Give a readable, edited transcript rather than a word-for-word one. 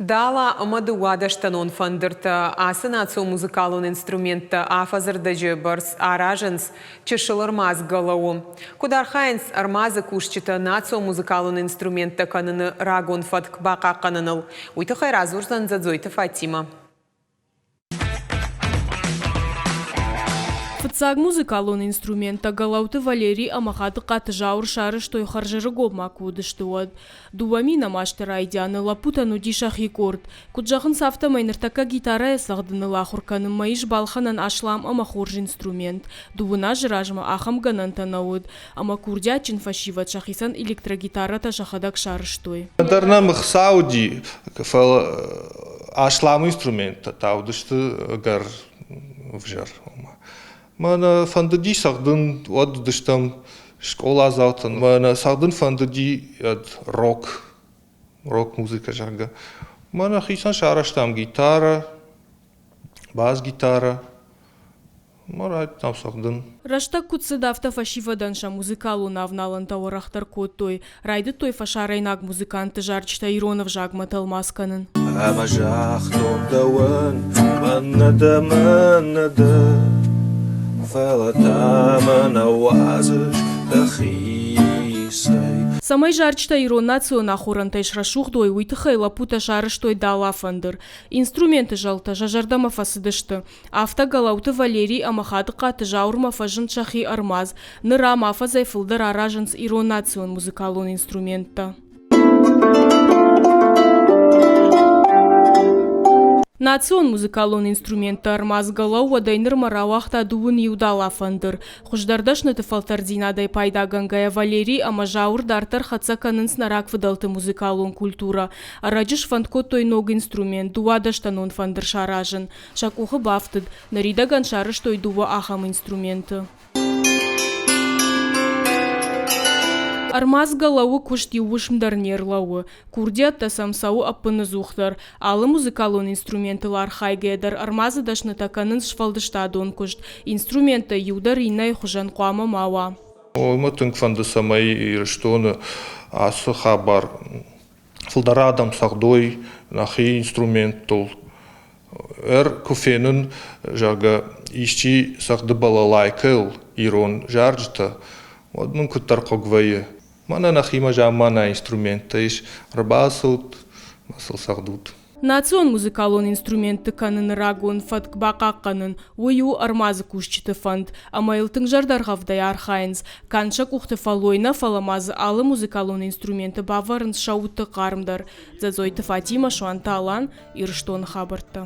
Дала ӕмӕ дыууадӕстӕнон фӕндыртӕ ацы национ музыкалон инструменттӕ афӕдзы рдӕджы бӕрц аразынц чысыл ӕрмадз Гӕлӕуы. Куыд архайынц ӕрмадзы кусджытӕ национ музыкалон инструменттӕ кӕныны рагон фӕтк бахъахъхъӕныныл, уый тыххӕй радзурдзӕн Дзӕдзойты Фатимӕ. Фыццаг музыкалон инструменттӕ Гӕлӕуты Валери ӕмӕ Хадыхъаты Зауыр сарӕзтой хӕрзӕрыгон ма куы уыдысты, уӕд. 2000 азты райдианы лӕппутӕн уыди сӕхи къорд. Куыд зӕгъынц, афтӕмӕй ныртӕккӕ гитарӕйӕ цӕгъдыныл ахуыр кӕнынмӕ ис балхӕнӕн аслам ӕмӕ хорз инструмент. Дыууын азы размӕ ахӕм гӕнӕнтӕ нӕ уыд, ӕмӕ курдиатджын фӕсивӕд сӕхицӕн электрогитарӕтӕ сӕхӕдӕг сарӕзтой. Ӕндӕр нӕм ӕхца уыди, фӕлӕ аслам инструменттӕ та уыдысты ӕгӕр ӕвзӕр. Мӕнӕ фӕндыди цӕгъдын, уӕд уыдыстӕм скъоладзаутӕн. Мӕнӕ цӕгъдын фӕндыди рок, рок-музыкӕ, зӕгъгӕ. Мӕнӕ хицӕн сарӕзтам гитарӕ, бас-гитарӕ. Ма райдыдтам цӕгъдын. Рӕстӕг куыд цыд, афтӕ фӕсивӕдӕн сӕ музыкалон авналӕнтӕ уӕрӕхдӕр кодтой. Райдыдтой фӕсарӕйнаг музыкантты зарджытӕ ирон ӕвзагмӕ тӕлмац кӕнын. Ӕмӕ загътон дӕуӕн, мӕн нӕ дӕ, мӕн нӕ дӕ, фӕлӕ та мӕ нӕ уадзыс дӕхицӕй. Цӕмӕй зарджытӕ ирон национ ахорӕнтӕй срӕсугъд уой, уый тыххӕй лӕппутӕ сарӕзтой дала-фӕндыр. Инструменты зӕлтӕ сӕ зӕрдӕмӕ фӕцыдысты. Афтӕ Гӕлӕуты Валерий ӕмӕ Хадыхъаты Зауырмӕ фӕзынд сӕхи ӕрмадз, ныр ам афӕдзӕй фылдӕр аразынц ирон национ музыкалон инструменттӕ. Национ музыкалон инструментты ӕрмадз Гӕлӕу уӕдӕй нырмӕ рауагъта дыууын иу дала фӕндыр. Хуыздӕр дӕсныты фӕлтӕрддзинадӕй пайдагӕнгӕйӕ Валерий ӕмӕ Зауыр дарддӕр хӕццӕ кӕнынц нӕ рагфыдӕлты музыкалон культурӕ. Ӕрӕджы сфӕнд кодтой ног инструмент, дыууадӕстӕнон фӕндыр саразын. Сӕ къухы бафтыд, ныридӕгӕн сарӕзтой дыууӕ ахӕм инструменты. Ӕрмадз Гӕлӕуы куыст иу уысм дӕр не рлӕууы. Курдиӕттӕ сӕм цӕуы ӕппыныдзухдӕр. Алы музыкалон инструментыл архайгӕйӕ дӕр ӕрмадзы дӕснытӕ кӕнынц сфӕлдыстадон куыст. Инструменттӕй иу дӕр иннӕйы хуызӕн хъуамӕ ма уа. Уымӕ тынг фӕнды, цӕмӕй Ирыстоны ацы хабар фылдӕр адӕм цӕгъдой нӕхи инструменттыл. Ӕр куы фенын, зӕгъгӕ, исчи цӕгъды балалайкӕйыл ирон зарджытӕ, уӕд мын куыддӕр хъыг вӕййы. Мӕнӕ нӕхимӕ замманай инструменттӕ ис, ӕрбацӕут ӕмӕ сыл цӕгъдут. Национ музыкалон инструментты кӕныны рагон фӕтк бахъахъхъӕнын, уый у ӕрмадзы кусджыты фӕнд, ӕмӕ йыл тынг зӕрдӕргъӕвдӕй архайынц. Канд сӕ къухты фӕллой нӕ, фӕлӕ ма дзы алы музыкалон инструменты бавӕрынц сӕ удты хъарм дӕр. Дзӕдзойты Фатимӕ, Суанты Алан, Ирыстоны хабӕрттӕ.